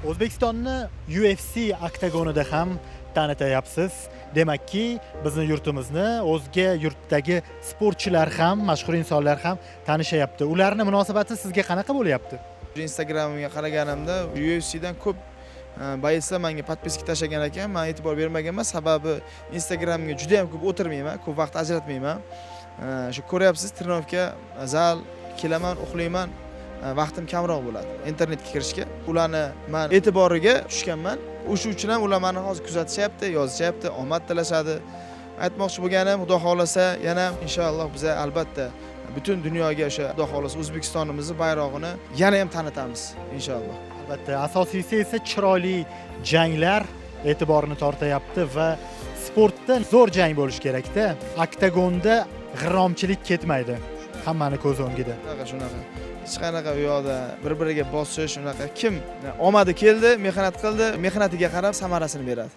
O'zbekistonni UFC oktagonida ham tanitayapsiz. Demakki, bizni yurtimizni o'zga yurtdagi sportchilar ham, mashhur insonlar ham tanishayapti. Ularni munosabati sizga qanaqa bo'lyapti? Instagramimga qaraganimda UFCdan ko'p боец lar menga подписка tashlagan ekan. Man e'tibor bermaganman, sababi Instagramga juda ham ko'p o'tirmayman, ko'p vaqt ajratmayman. Shu ko'ryapsiz, тренировка, zal, kelaman, uxlayman, vaqtim kamroq bo'ladi internetga kirishga. Ularni man e'tiboriga tushganman, o'sha uchun ham ular mani hozir kuzatishyapti, yozishyapti, omad tilashadi. Aytmoqchi bo'lganim, xudo xohlasa, yana inshaalloh biza albatta butun dunyoga o'sha, xudo xohlasa, O'zbekistonimizni bayrog'ini yana ham tanitamiz, inshaalloh. Albatta, asosiysi esa chiroyli janglar e'tiborni tortayapti va sportda zo'r jang bo'lishi kerakda. Oktagonda g'irromchilik ketmaydi. Hammani ko'z o'ngida. Shunaqa, shunaqa, hech qanaqa u yoqda bir biriga bosish unaqa. Kim omadi keldi, mehnat qildi, mehnatiga qarab samarasini beradi.